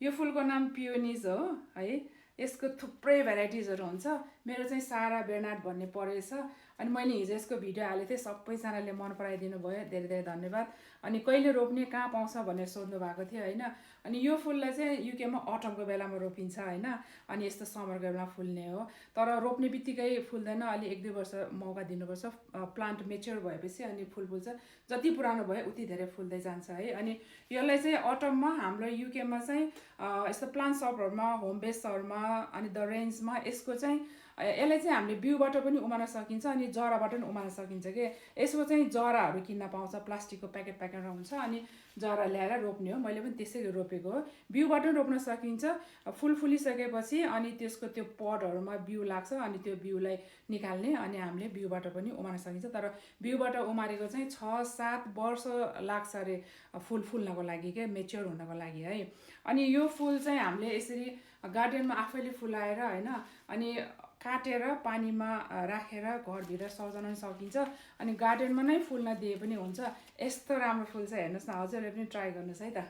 यो फुलको नाम पियोनिज हो है। यसको थुप्रै भेराइटिजहरू हुन्छ। मेरो चाहिँ सारा बेर्नार्ड भन्ने परेछ। अनि मैले हिजो यसको भिडियो हालेको थिएँ, सबैजनाले मन पराइदिनु भयो, धेरै धेरै धन्यवाद। अनि कहिले रोप्ने, कहाँ पाउँछ भनेर सोध्नु भएको थियो होइन। अनि यो फुललाई चाहिँ युकेमा अटमको बेलामा रोपिन्छ होइन। अनि यस्तो समरको बेलामा फुल्ने हो, तर रोप्ने बित्तिकै फुल्दैन, अलि 1-2 वर्ष मौका दिनुपर्छ। प्लान्ट मेच्योर भएपछि अनि फुल फुल्छ। जति पुरानो भयो उति धेरै फुल्दै जान्छ है। अनि यसलाई चाहिँ अटममा हाम्रो युकेमा चाहिँ यस्तो प्लान्ट सपहरूमा, होम बेसहरूमा, अनि द रेन्जमा यसको चाहिँ यसलाई चाहिँ हामीले बिउबाट पनि उमार्न सकिन्छ अनि जराबाट पनि उमार्न सकिन्छ कि। यसको चाहिँ जराहरू किन्न पाउँछ, प्लास्टिकको प्याकेटमा हुन्छ। अनि जरा ल्याएर रोप्ने हो, मैले पनि त्यसै रोपेको हो। बिउबाट पनि रोप्न सकिन्छ। फुल फुलिसकेपछि अनि त्यसको त्यो पटहरूमा बिउ लाग्छ, अनि त्यो बिउलाई निकाल्ने, अनि हामीले बिउबाट पनि उमार्न सकिन्छ। तर बिउबाट उमारेको चाहिँ 6-7 वर्ष लाग्छ अरे फुल फुल्नको लागि के, मेच्योर हुनको लागि है। अनि यो फुल चाहिँ हामीले यसरी गार्डनमा आफैले फुलाएर होइन, अनि काटेर पानीमा राखेर घरभित्र सजाउन सकिन्छ। अनि गार्डनमा नै फुल्न दिए पनि हुन्छ। यस्तो राम्रो फुल छ, हेर्नुहोस् न, हजुरले पनि ट्राई गर्नुहोस् है त।